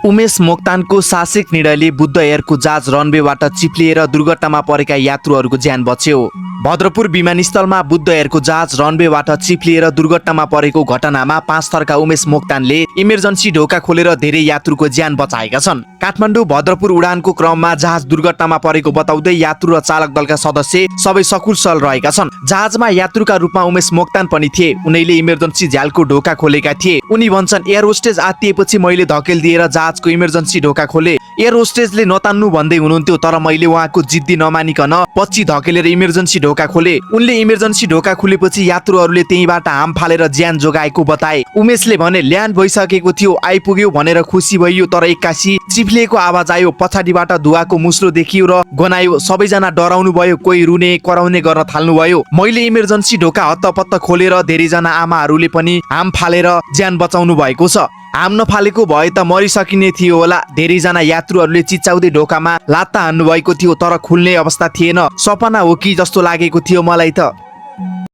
उमेश मोक्तानको साहसिक निर्णयले बुद्ध एयरको जहाज रनवेबाट चिप्लिएर दुर्घटनामा परेका यात्रुहरूको ज्यान बच्यो। भद्रपुर विमानस्थलमा बुद्ध एयरको जहाज रनवेबाट चिप्लिएर दुर्घटनामा परेको घटनामा 5 थरका उमेश मोक्तानले इमर्जेन्सी ढोका खोलेर धेरै यात्रुको ज्यान बचाएका छन्। काठमाडौँ भद्रपुर उडानको क्रममा जहाज दुर्घटनामा परेको बताउँदै यात्रु र चालक दलका सदस्य सबै सकुशल रहेका छन्। जहाजमा यात्रुका रूपमा उमेश मोक्तान पनि थिए। उनैले इमर्जेन्सी झ्यालको ढोका खोलेका थिए। उनी भन्छन्, एयर होस्टेज आत्तिएपछि मैले धकेल दिएर जहाजको इमर्जेन्सी ढोका खोले। एयर होस्टेजले नतान्नु भन्दै हुनुहुन्थ्यो, तर मैले उहाँको जिद्दी नमानिकन पछि धकेलेर इमर्जेन्सी ढोका खोले। उनले इमर्जेन्सी ढोका खुलेपछि यात्रुहरूले त्यहीबाट हाम फालेर ज्यान जोगाएको बताए। उमेशले भने, ल्यान्ड भइसकेको थियो, आइपुग्यो भनेर खुसी भइयो, तर एक्कासी चिप्लिएको आवाज आयो। पछाडिबाट धुवाको मुस्लो देखियो र गनायो। सबैजना डराउनु भयो, कोही रुने कराउने गर्न थाल्नु भयो। मैले इमर्जेन्सी ढोका हत्तपत्त खोलेर धेरैजना आमाहरूले पनि हाम फालेर ज्यान बचाउनु भएको छ। हाम नफालेको भए त मरिसकिने थियो होला। धेरैजना यात्रुहरूले चिच्याउँदै ढोकामा लात्ता हान्नु भएको थियो, तर खुल्ने अवस्था थिएन। सपना हो कि जस्तो लागेको थियो मलाई त।